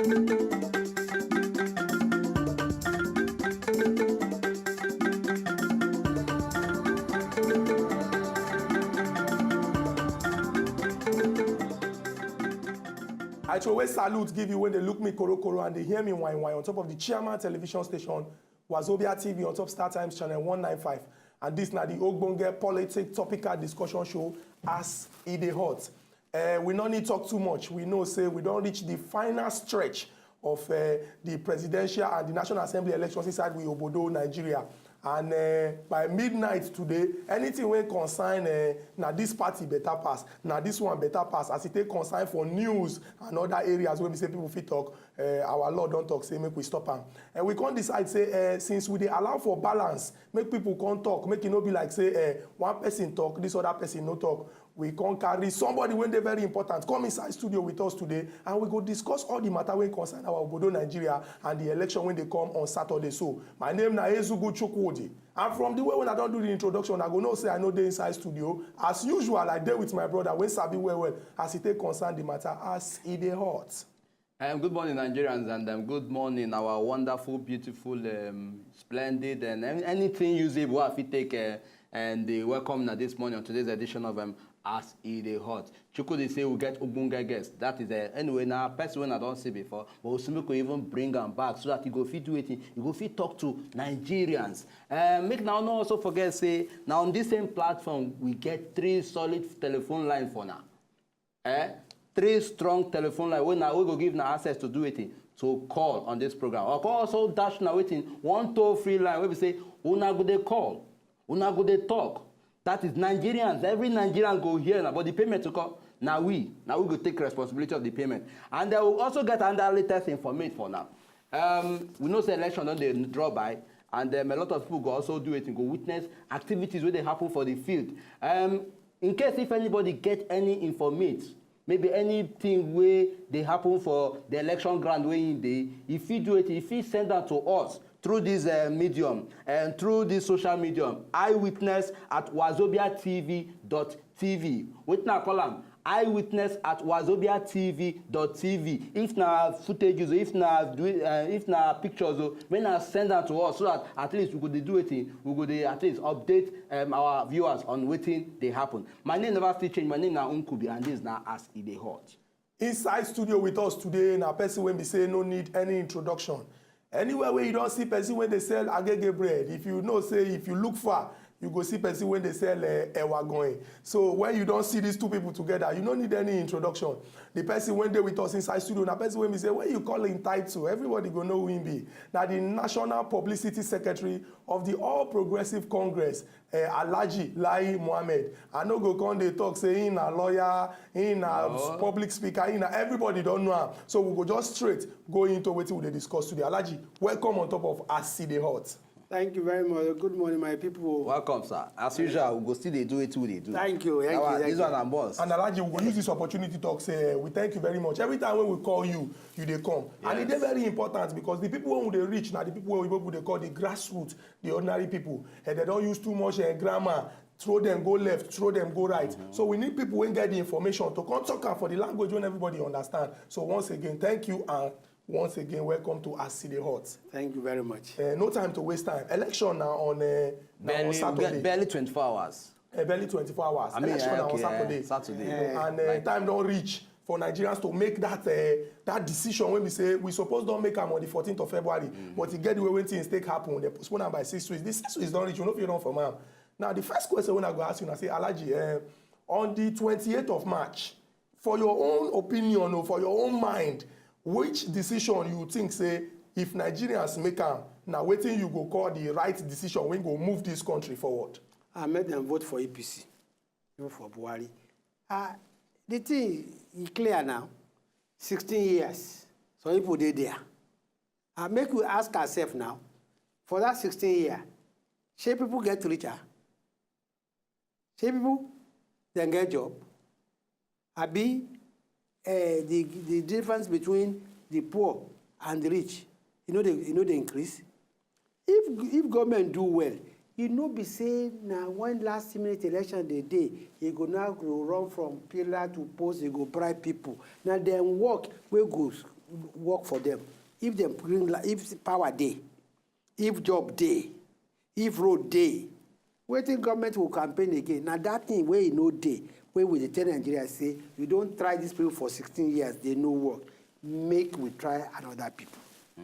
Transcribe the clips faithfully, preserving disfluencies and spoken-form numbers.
I throw away salute give you when they look me korokoro and they hear me wine wine on top of the Chairman Television Station, Wazobia T V on top Star Times Channel one nine five. And this na the Ogbonge Politic Topical Discussion Show as e dey hot. Uh, we no need talk too much. We know say we don reach the final stretch of uh, the presidential and the National Assembly elections inside we obodo Nigeria. And uh, by midnight today, anything wey concern uh, na this party better pass, na this one better pass as e take concern for news and other areas wey be say people fit talk. Uh, our law don talk say make we stop am, and we come decide say uh, since we dey allow for balance, make people come talk, make e no be like say uh, one person talk, this other person no talk. We come carry somebody wey dey very important come inside studio with us today, and we go discuss all the matter wey concern our obodo Nigeria and the election wey dey come on Saturday. So my name na Ezugu Chukwudi, and from the way when I don do the introduction, I go know say I no dey inside studio. As usual, I dey with my brother wey sabi well well as e take concern the matter as e dey hot. Um, good morning, Nigerians, and um, good morning, our wonderful, beautiful, um, splendid, and an- anything usable I fit take. Uh, and they welcome na this morning on today's edition of um, As E Dey Hot. Chukwudi say we get Ogbonge guest. That is uh, anyway now person wey I don see before, but Osumiko even bring am back so that he go fit do wetin, he go fit talk to Nigerians. Uh, make now no also forget say now on this same platform we get three solid telephone line for now. Eh? Three strong telephone line wey na wey go give na access to do wetin, to call on this program. Or call also dash na wetin, one toll free line wey be say una go dey call, una go dey talk. That is Nigerians, every Nigerian go hear na, but the payment to come na we, na we go take responsibility of the payment. And they will also get another latest informate for now. Um, we know say election don dey draw by, and um, a lot of people go also do wetin, go witness activities wey dey happen for the field. Um, in case if anybody get any informate, maybe anything wey dey happen for the election ground wey im dey, e fit do wetin, e fit send am to us through this uh, medium and through this social medium, eyewitness at wazobia T V dot T V. Wetin I call am? Eyewitness at wazobia T V dot T V. If na footage, if na uh, if na pictures, oh, when I send am to us so that at least we go dey do wetin, we go dey at least update um, our viewers on wetin dey happen. My name never still change. My name na Nkubi, and this na As E Dey Hot. Inside studio with us today na person wey be say no need any introduction. Anywhere wey you don see person wey dey sell agege bread, if you know say if you look far, you go see person wey dey sell uh, ewa going. So when you don see these two people together, you no need any introduction. The person wey dey with us inside studio na person wey be say when you call him title, everybody go know who him be. Na the National Publicity Secretary of the All Progressive Congress, uh, Alhaji Lai Mohammed. I no go come dey talk say he na lawyer, he na no. public speaker, he na everybody don know am. So we go just straight go into wetin we dey discuss today. Alhaji, welcome on top of As E Dey Hot. Thank you very much. Good morning, my people. Welcome, sir. As usual, we go still dey do wetin we dey do. Thank you. Thank you. Thank This you. One na boss. And Alhaji, we go use this opportunity to talk say we thank you very much. Every time when we call you, you dey come. And e dey Yes. very important because the people wey we dey reach na the people wey we dey call the grassroots, the ordinary people. And they don use too much uh, grammar, throw them go left, throw them go right. So we need people wey get the information to come talk am for the language wey everybody understand. So once again, thank you and once again, welcome to As E Dey Hot. Thank you very much. Uh, no time to waste time. Election na on, uh, na on Barely, Saturday. Barely twenty-four hours. Uh, barely twenty-four hours. I mean, Election uh, na on okay, uh, Saturday. Saturday. You know, Yeah. and uh, Like- time don reach for Nigerians to make that uh, that decision wey be say we suppose don make am on the fourteenth of February, but e get the way wey things take happen, they postpone am by six weeks. The six weeks don reach, we no fit run from am. Now the first question wey I go ask you na say, Alhaji, uh, on the twenty-eighth of March, for your own opinion or for your own mind, which decision you think say if Nigerians make am, na wetin you go call the right decision wey go move this country forward? I make them vote for A P C, not for Buhari. Uh, the thing is clear now. Sixteen years, some people dey there. Uh, make we ask ourselves now, for that sixteen year, shey people get richer? Shey people then get job? Abi uh, the the difference between the poor and the rich, you know, they you know they increase. If if government do well, e no be say na when last minute election dey dey, e go now go run from pillar to post, e go bribe people. Na dem work wey go work for them. If dem bring li-, if power dey, if job dey, if road dey, wetin government go campaign again? Na that thing wey e no dey, wey we dey tell Nigeria say, "You don try these people for sixteen years, they no work. Make we try another people."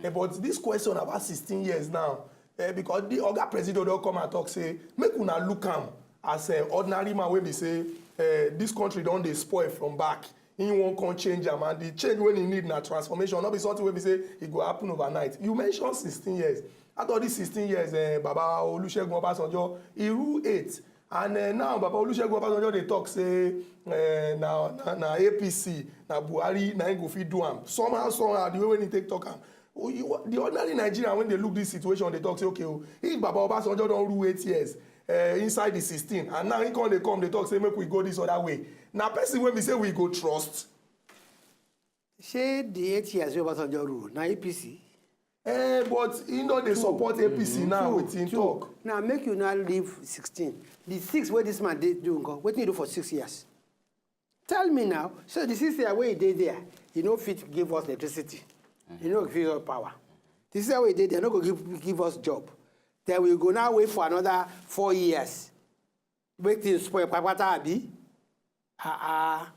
Eh, but this question about sixteen years now, eh, because the Oga President don come and talk say, make una look am as an ordinary man wey be say, eh, this country don dey spoil from back. He wan come change am, and the change wey he need na transformation, no be something wey be say e go happen overnight. You mention sixteen years. Out of these sixteen years, eh, Baba Olusegun Obasanjo, he rule eight. And eh, now, Baba Olusegun Obasanjo dey talk say, eh, na, na, na A P C, na Buhari, na him go fit do am. Somehow, somehow, the way wey he take talk am, oh, you, the ordinary Nigerian, when they look this situation, they talk say, okay, oh, if Baba Obasanjo don rule eight years, eh, inside the sixteen, and now he come dey come, they talk say, make we go this other way. Na person wey be say we go trust. Shey the eight years wey Obasanjo rule, na A P C? Eh, but he no dey support A P C now with him talk. Now, make you now leave sixteen. The six wey this man dey do nko, wetin he do for six years? Tell me now. So the six years wey he dey there, he no fit give us electricity. He no fit give us power. The six years wey he dey there, no go give, give us job. Then we go now wait for another four years. Make things spoil, papata, abi? Ah, ah.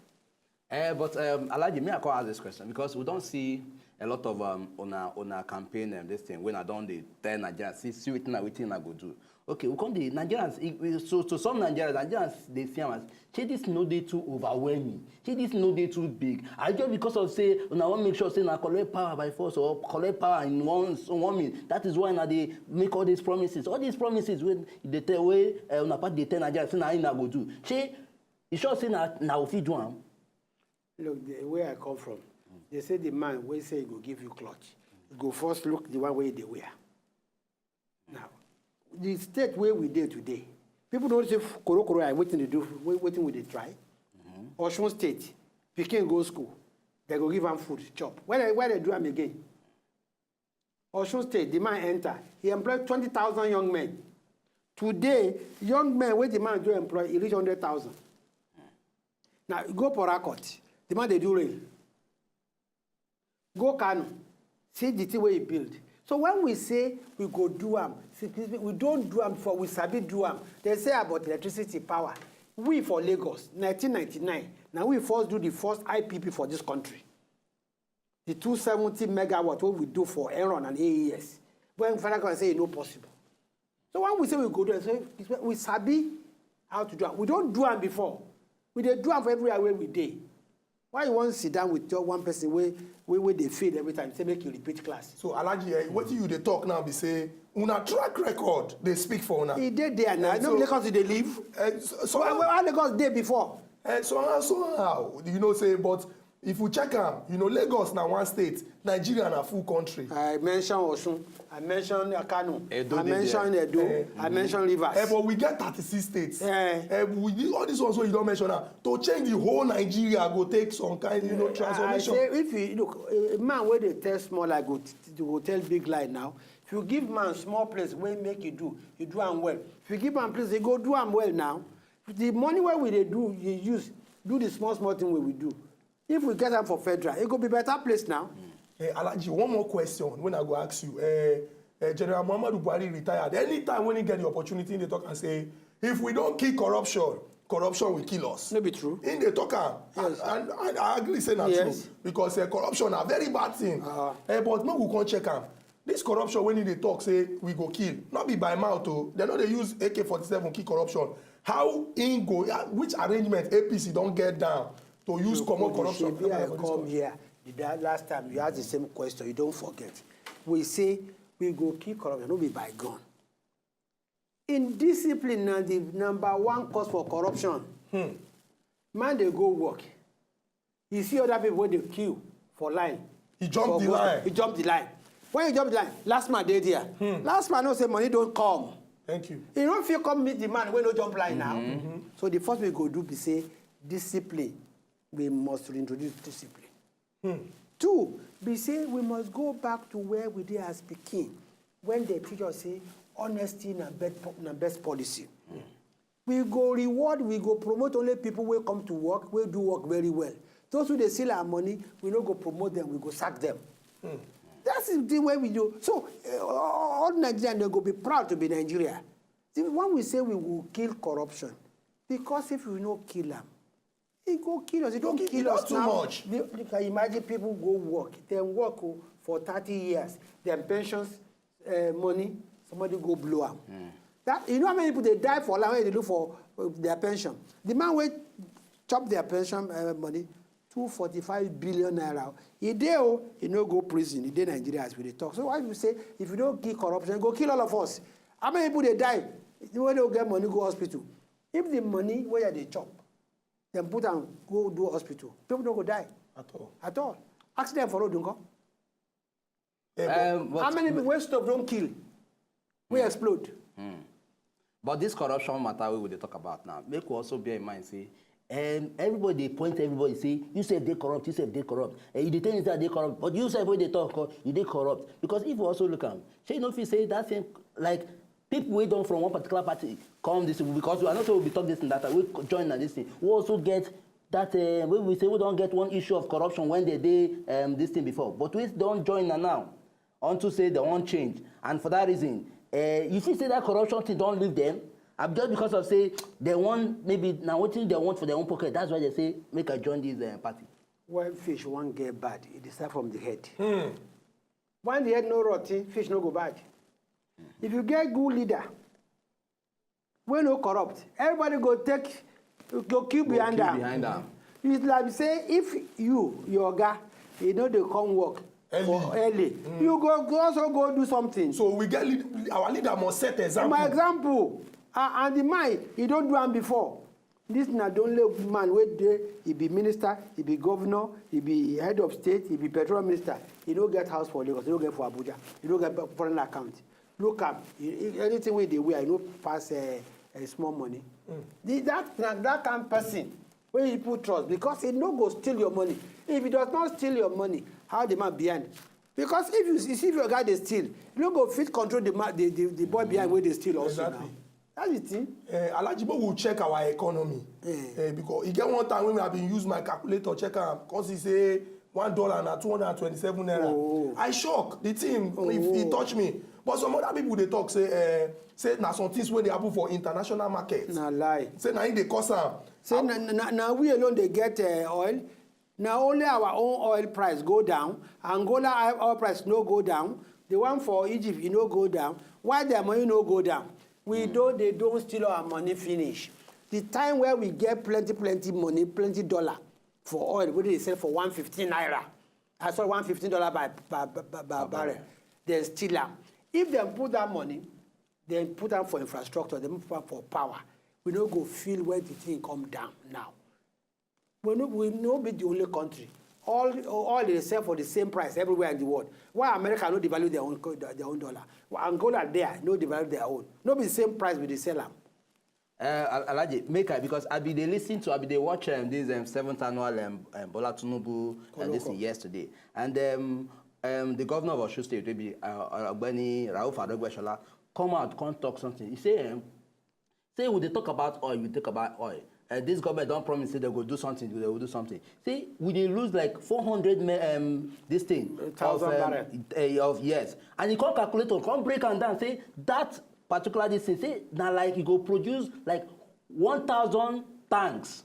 Eh, but um, Alhaji, me I come ask this question because we don see a lot of um, una, una campaign and this thing when I don dey tell Nigerians, see, see wetin I, wetin I go do. Okay, we come the Nigerians, e, e, so to some Nigerians, Nigerians dey see am as, shey this no dey too overwhelming, shey this no dey too big. I just because of say una wan make sure say na collect power by force or collect power in one, one minute. That is why una dey make all these promises. All these promises wey dey tell, wey uh, una party dey tell Nigerians say na im una go do. Shey you sure say na, na we fit do am? Look, the way I come from, they say the man wey say he go give you cloth, you go first look the one wey dey wear. Now, the state where we dey today, people don't say korokoro eye, wetin dey do, wetin we dey try. Osun State, pikin go school, they go give am food, chop. Where they, where they do am again? Osun State, the man enter, he employ twenty thousand young men. Today, young men wey the man do employ, e reach hundred thousand. Now, go Port Harcourt, the man dey do rail. Go Kano, see the thing wey he build. So when we say we go do am, see, we don do am before, we sabi do am. They say about electricity power. We for Lagos, nineteen ninety-nine, na we first do the first I P P for this country. The two seventy megawatt wey we do for Enron and A E S. When federal government say e no possible. So when we say we go do am, say we sabi how to do am. We don do am before. We dey do am for everywhere wey we dey. Why you wan sit down with your one person wey, wey, wey dey fail every time, say make you repeat class? So Alhaji, eh, wetin you dey talk now be say una track record dey speak for una. E dey there now. Eh, no be so Lagos you dey live? Eh, so, so Why, why, why Lagos dey before? Eh, so how, so how? You know say, but if you check am, you know Lagos na one state, Nigeria na full country. I mention Osun, I mention Kano, Edo I dey mention there. Edo, I mention Rivers. Eh, but we get thirty-six states. Eh. Eh, we, all these ones wey you don mention now, to change the whole Nigeria go take some kind, you know, I transformation. Say if you look, a man wey dey tell small lie go, go tell big lie now. If you give man small place wey make you do, you do am well. If you give am place, he go do am well now. The money wey we dey do, you use do the small small thing wey we do. If we get am for federal, e go be better place now. Eh, Alhaji, one more question when I go ask you. Eh, eh, General Muhammadu Buhari retired. Anytime when he get the opportunity, he dey talk and say, if we don't kill corruption, corruption will kill us. No be true? He dey talk am. Yes. And, and, and I agree say na Yes. True. Because eh, corruption na very bad thing. Ah. Eh, but make we come check am. This corruption when he dey talk say we go kill, not be by mouth o. They no dey use A K forty-seven kill corruption. How in go? Ah, which arrangement A P C don get down to use comot corruption? Shebi I come here the da- last time you ask the same question, you don't forget. We say we go kill corruption, no be by gun. Indiscipline na the number one cause for corruption. Man dey go work, you see other people wey dey queue for line. He jump for the go- line. He jump the line. When he jump the line, last man dey there. Last man know say money don come. Thank you. You no fit come meet the man wey no jump line now. So the first we go do be say discipline. We must reintroduce discipline. Two be say we must go back to where we dey as pikin when they teach us say honesty na best, po- na best policy. We go reward, we go promote only people wey come to work, wey do work very well. Those who dey steal our money, we no go promote them, we go sack them. That's the thing wey we do. So, eh, all Nigerians, they go be proud to be Nigeria. See, when we say we will kill corruption, because if we no kill am, e go kill us. E don kill us now. Too much. You can imagine people go work, dem work, oh, for thirty years, dem pensions, eh, money, somebody go blow am. That, you know how many people dey die for line when they look for, uh, their pension? The man wey chop their pension, uh, money, two forty-five billion naira. E dey, oh, e no go prison. E dey Nigeria as we dey talk. So why you say if you don't kill corruption, e go kill all of us? How many people dey die? The one wey no get money go hospital. If the money wey you dey chop, dem put am go do hospital, people no go die at all. At all. Accident for road, nko? Um, but how many people wey stove don kill, wey explode? But this corruption matter wey we dey talk about now, make we also bear in mind say, um, everybody dey point everybody say, "You sef dey corrupt, you sef dey corrupt." And you dey tell me say I dey corrupt, but you sef wey dey talk, oh, you dey corrupt. Because if we also look am, shey you no fit say that same, like, people wey don from one particular party come this thing, because I know say we be talk this thing that time, we join na this thing. We also get that, uh, wey we say we don get one issue of corruption when they dey, um, this thing before, but we don join na now. Unto say they wan change, and for that reason, uh, you see say that corruption thing don leave them. Abi just because of say they want, maybe na wetin they want for their own pocket, that's why they say make I join this, uh, party. When fish wan get bad, e dey start from the head. When the head no rotten, fish no go bad. If you get good leader wey no corrupt, everybody go take, go queue behind am. It's like say if you, your oga, e no dey come work for early, you go, go also go do something. So we get lead, our leader must set example. My example, uh, and the man, he don do am before. This na the only man wey dey, he be minister, he be governor, he be head of state, he be petroleum minister. He no get house for Lagos, he no get for Abuja, he no get foreign account. Look am, he, he, anything wey dey wear, he no pass, eh, eh, small money. The, that na that kind person wey you put trust, because he no go steal your money. If he does not steal your money, how the man behind? Because if you, you see if your guy dey steal, you no go fit control the ma-, the, the, the boy behind wey dey steal also now. Exactly. That's the thing. Eh, Alhaji, but we check our economy. Eh, because e get one time when I been use my calculator check am, come see say one dollar na two hundred and twenty-seven naira. Oh. I shock. The thing, if e touch me. But some other people dey talk say, eh, say na some things wey dey happen for international market. Na lie. Say na im dey cause am. Say na, na, na we alone dey get, eh, oil. Na only our own oil price go down. Angola oil, oil price no go down. The one for Egypt, e no go down. Why their money no go down? We don, they don steal our money finish. The time where we get plenty, plenty money, plenty dollar for oil, wey they sell for one fifteen naira. I saw one fifteen dollar by, by, by, by, by barrel. Then steal am. If dem put that money, then put am for infrastructure, then put am for power, we no go feel where the thing come down now. We no, we no be the only country. All, all they sell for the same price everywhere in the world. Why America no devalue their own co-, their own dollar? Angola there no devalue their own. No be the same price we dey sell am. Uh, Al-, Alhaji, make I, because I be dey listen to, I be dey watch, um, this, um, seventh annual, um, um, Bola Tinubu, uh, this thing yesterday, and, um, um, the governor of Osun State, wey be, uh, Ogbeni Rauf Aregbesola, come out, come talk something. He say, um, say we dey talk about oil, we talk about oil. Uh, this government don promise say they go do something, they go do something. Say we dey lose like four hundred me-, um, this thing, thousand of, um, barrel. Uh, of, yes, and he come calculate am, come break am down. Say that particular this thing, say na like e go produce like one thousand tanks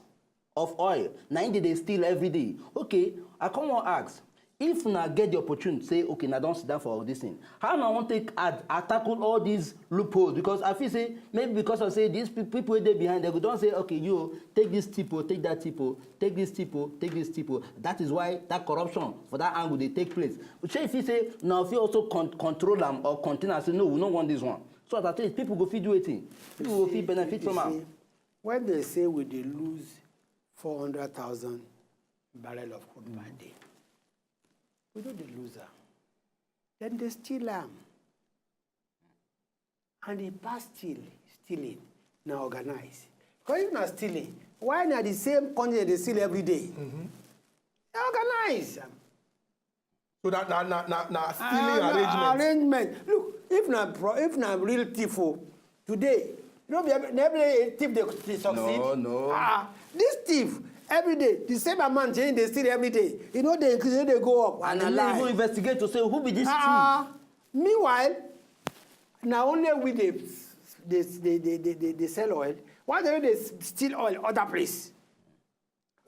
of oil. Na im dey, dey steal every day. Okay, I come wan ask, if una get the opportunity, say, okay, una don sit down for this thing, how una wan take ad-, tackle all these loopholes? Because I feel say maybe because of say these peop-, people wey dey behind, they go don say, "Okay, you take this tip o, take that tip o, take this tip o, take this tip o." That is why that corruption for that angle dey take place. But shey you feel say una fit also con-, control am or contain am, say, "No, we no want this one." So that at least people go fit do wetin? People go fit benefit from am. When they say we dey lose four hundred thousand barrel of crude per day, we no dey lose am. Dem dey steal am. And the past steal, stealing, na organize. Because if na stealing, why na the same country dey steal every day? Na organize. So that na, na, na, na stealing arrangement. Arrangement. Look, if na pro-, if na real thief o, today, no be every, na every thief dey, dey succeed. No, no. Ah, this thief, Every day, the same amount dey dey steal every day. E no dey increase, e no dey go up. And Na dem no lie. Even investigate to say who be this thief. Ah, meanwhile, na only we dey dey dey dey dey dey dey sell oil. Why dem no dey steal oil other place?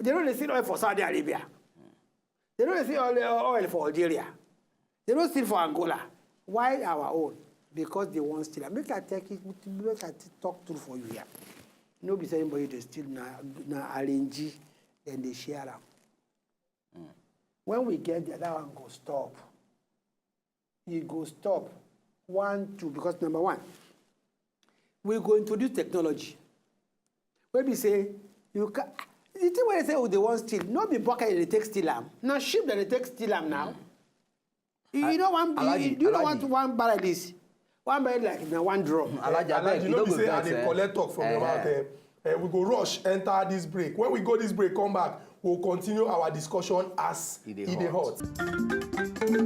Dem no dey steal oil for Saudi Arabia. Dem no dey steal oil, oil for Algeria. Dem no steal for Angola. Why our own? Because dem wan steal am. Make I take it, make I t- talk true for you here. No be say anybody dey steal, na na arrange, dem dey share am. When we get there, that one go stop. E go stop. One, two, because number one, we go introduce technology. Wey be say, you can, the thing wey dem say dem wan steal, no be bucket dem dey take steal am. Na ship dem dey take steal am now. You, you know one, you, Alhaji, you know one, Alhaji. One barrel is, one barrel like na one drum. Alhaji, abeg, Alhaji, you no no be go say I vex, dey eh. Collect talk from your Eh. Mouth. Eh. Eh, we go rush enter this break. When we go this break, come back, we'll continue our discussion as E dey e dey hot. Hot.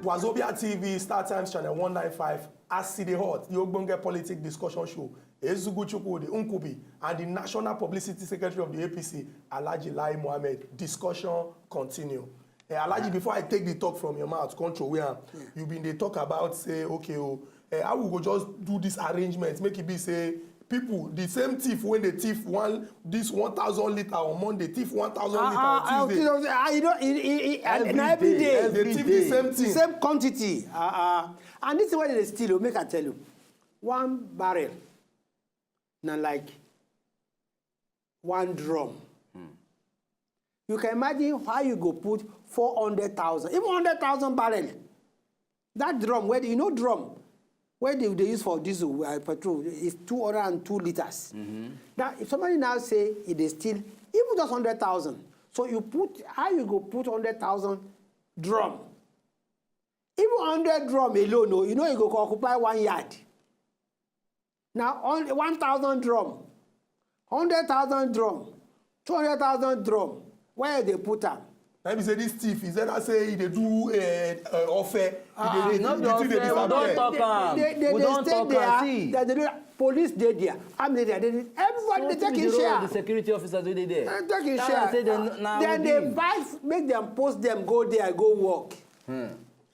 Wazobia T V, Star Times Channel one nine five, as e dey hot, the Ogbonge Politic Discussion Show. Ezugu Chukwudi Nkubi and the National Publicity Secretary of the A P C, Alhaji Lai Mohammed. Discussion continue. Eh, Alhaji, before I take the talk from your mouth, control where you been dey talk about say, okay, oh, eh, how we go just do this arrangement, make it be say people, the same thief when they thief one, this one thousand liter on Monday, thief one thousand liter Ah, ah, on Tuesday. ah, you know, ah, you know, e- e- e- and Every na every day, day, every They thief day. The same thing. Same quantity. Ah, ah. And this is what they steal. Oh, make I tell you, one barrel, na like one drum. You can imagine how you go put four hundred thousand, even hundred thousand barrel. That drum, where you know drum, where they, they use for diesel, uh, petrol, is two hundred and two liters. Now, if somebody now say e dey steal, even just hundred thousand, so you put, how you go put hundred thousand drum? Even hundred drum alone, oh, you know, you go occupy one yard. Now, only one thousand drum, hundred thousand drum, two hundred thousand drum. Where they put am? Na be say this thief, is that say e dey do, eh, eh, ofe? E dey Ah, dey no do be the thing dey ofe, we don disappear. Talk am. They, they, We they don stay talk there. Am, see. They, they, police dey there. Army dey there. They, everybody dey take Wetin be him the role share. Of the security officers wey dey there. They take him Tell share. am say dem na Then they within. Fight, make them post them, go there, go work.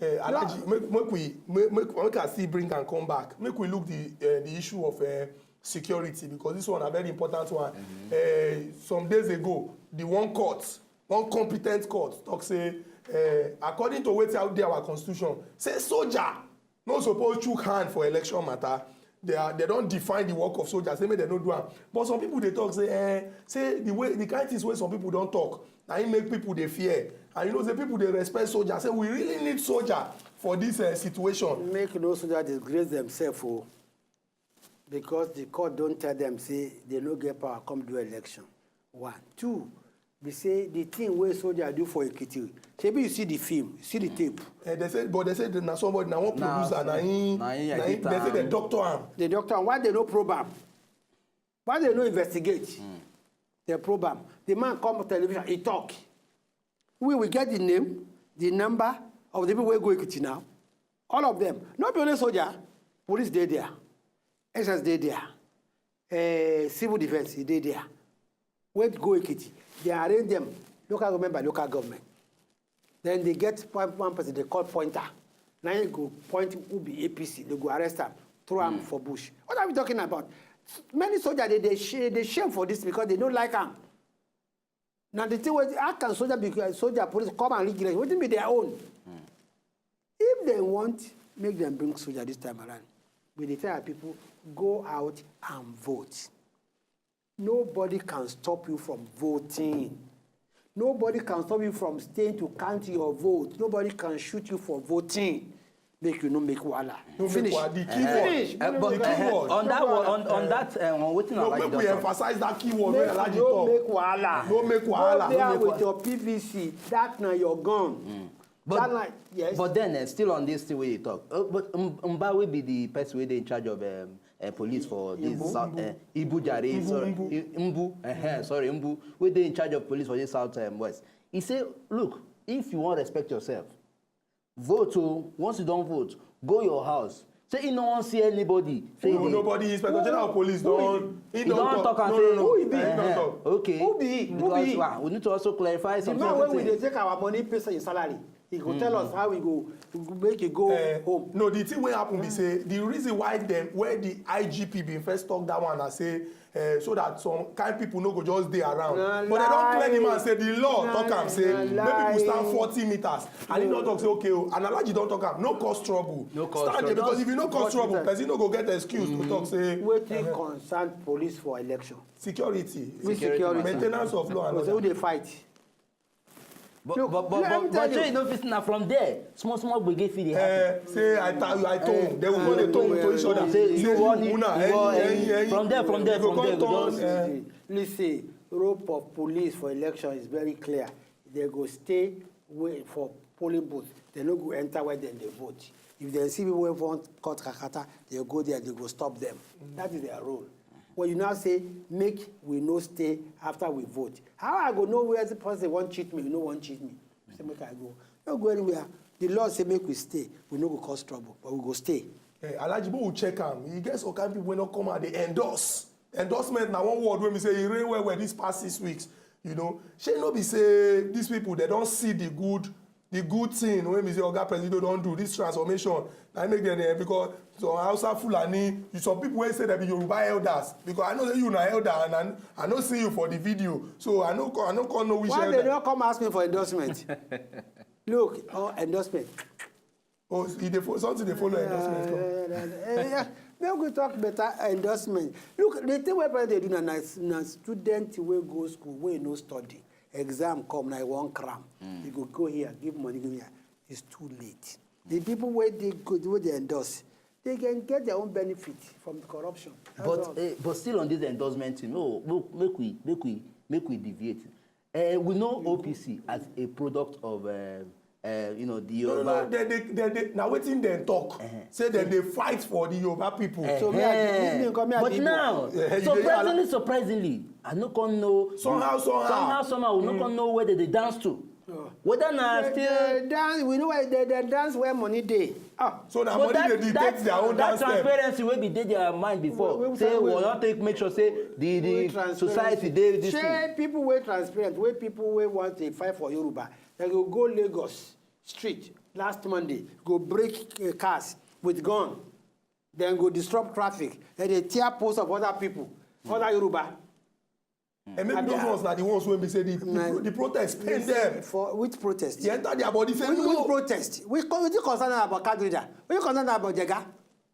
Eh, Alhaji, make, make we make, make, make I still bring and come back. Make we look the uh, the issue of uh, security, because this one a very important one. Uh, some days ago, the one court, one competent court, talk say, uh, according to wetin out there our constitution, say soldier no suppose chook hand for election matter. They are, they don't define the work of soldiers. Say make they no do am. But some people they talk say, eh, say the way, the kind things wey some people don't talk, na im make people they fear. And you know, say people they respect soldiers. Say we really need soldier for this uh, situation. Make no soldier disgrace themselves, oh, because the court don't tell them say they no get power come do election. One, two, be say the thing wey soldier do for Ekiti. Shebi you see the film, you see the tape. Eh, they say, but they say na somebody, na one Na producer, na him, na him na him, edit they say the am. Doctor am. The doctor, why they no probe am? Why they no investigate? They probe am. The man come television, he talk. We will get the name, the number of the people wey go Ekiti now. All of them. Not be only soldier, police dey there, S S dey there, eh, civil defense e dey there. Wey go Ekiti, they arrange them local government by local government. Then they get one, one person they call pointer. Now he go point who be A P C. They go arrest am, throw am for bush. What are we talking about? Many soldiers they they, sh- they shame for this because they don't like am. Now the thing was, how can soldier be soldier police come and regulate? Wetin be their own? If they want, make them bring soldier this time around. We dey tell our people, go out and vote. Nobody can stop you from voting. Nobody can stop you from staying to count your vote. Nobody can shoot you for voting. Make you no make wahala. No make Finish. wahala. The key Finish. word. Eh, but, The key eh, word. on that No one, wahala. on, on that uh, one, wetin No, Alhaji make don we talk? Emphasize that key word wey Make Alhaji you no talk. Make wahala. No make Go wahala. there No make with wahala. Your P V C. That na your gun. But, That na, yes. But then, uh, still on this thing wey you talk, uh, but M- Mba wey be the person wey dey in charge of um, uh, police for this Mbu. south, uh, Ibu Jare, Mbu, sorry, Mbu. I- Mbu, uh sorry, Mbu, wey dey in charge of police for this south um, west. He say, look, if you wan respect yourself, vote o. Once you don vote, go your house. Say he no wan see anybody. Say No, nobody, Inspector General of Police don, he he don talk am no, say no, no, Who he be? he don talk. Okay. Who be he? Who be Because he? ah, we need to also clarify The some man wey we certain dey things. Take our money, pay him salary. He go tell us how we go make it go Eh, home. No, the thing wey happen be say the reason why dem where the I G P bin first talk that one na say uh, so that some kind people no go just dey around. Na But they don clear the lie. Man say the law Na talk am say na make people stand lie. Forty meters, and he don talk say okay o, and Alhaji don talk am, no cause trouble. No cause Stand there trouble. Because if you no cause Forty trouble, meters. Person no go get excuse to talk say Wetin concern police for election? Security, Which security? Maintenance of law and Because who order. Dey fight? But Look, but but let me but tell but shey you. You no fit see na from there. Small small gbege fit dey happen. Uh, say I tell you, I told. They will go dey talk to each other. Say you Say want you you una, want eh, eh, eh, from there from there you go from there come go turn, just. Eh, Listen, role of police for election is very clear. They go stay wait for polling booth. They no go enter where dem dey vote. If dem see people wey wan cut kakata, they go there, they go stop them. That is their role. When you now say, make we no stay after we vote. How I go know where the person wan cheat me, you no wan cheat me? Say make I go. No go anywhere. The law say make we stay. We no go cause trouble, but we go stay. Eh, Alhaji, but we check am. You get some kind people wey no come out dey endorse. Endorsement na one word wey be say e rain well well this past six weeks. You know, shey no be say these people they don see the good, the good thing wey be say Oga Presido don do this transformation. Na im make dem dey because some Hausa Fulani, you some people wey say dem be Yoruba elders because I know say you na elder and I, I no see you for the video, so I no come, I no come know which Why elder. They no come ask me for endorsement? Look, oh, endorsement. Oh, e dey fo- something dey follow endorsement come. Eh, eh, eh, yeah. Make we talk better endorsement. Look, the thing wey parents dey do na na na student wey go school wey no study, exam come na e wan cram. You go go here, give money, give here. It's too late. The people wey dey go wey dey endorse, they can get their own benefit from the corruption. That's But all. uh, but still on this endorsement thing, no, make we make we make we deviate. Uh, we know O P C as a product of uh, uh, you know the No, no, no. Yoruba. They, they, they, they, na wetin dem talk. Say dem dey fight for the Yoruba people. So me, I, me, me, come here, But people. Now, Eh, you dey surprisingly, surprisingly, I no come know. Somehow, somehow. Somehow, somehow, we no come know where they dey dance to. Whether na They, still. They dance. We know why they, they dance where money dey. Ah. So na But money that, dey that, dictate their own that dance step. Transparency wey be dey their mind before We- we- say we- we don take make sure say the Wey the transparency. Society dey this thing. Shey people wey transparent, wey people wey want to fight for Yoruba, they go go Lagos street last Monday, go break uh, cars with gun, then go disrupt traffic, then they tear post of other people, other Yoruba. And maybe those ones na the ones wey be say the, the, Na- pro- the protest pain them. For which protest? E enter their body say Which, which no. Protest? We call it concern about Kadrida. We concern about Jega.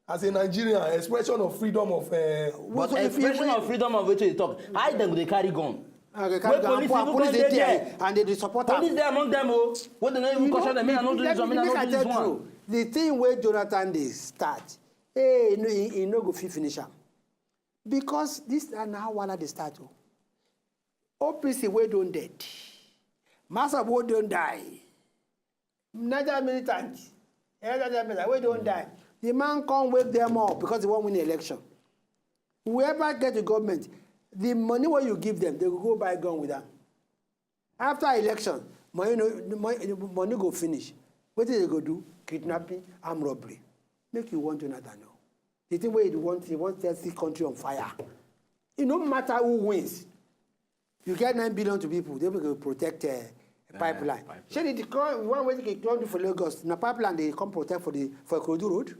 As a Nigerian, expression of freedom of uh, But So if you- expression of freedom of wetin you talk. How dem go dey carry gun? Okay, Wey police po- even police come dey dey there there. And they dey support am. Police dey among them o. Wey dem no even You question know, them. Me I no do let this one. Me I me- no make I do this tell one. True. The thing wey Jonathan dey start, hey, no, he, he no go fit finish am. Because this na how wahala dey start o. O P C wey don dead, Masob wey don die, Niger militant, eh, Niger militant wey don die, the man come wake them up because he wan win the election. Whoever get the government, the money wey you give them, they go go buy gun with am. After election, money no money, money go finish. Wetin they go do? Kidnapping, armed robbery. Make you want Jonathan know. The thing wey you want, you want to see country on fire. It no matter who wins. You get nine billion to people, they will protect uh, pipeline. Shey the co- one wey the government do for Lagos, na pipeline they come protect for the for Ikorodu road.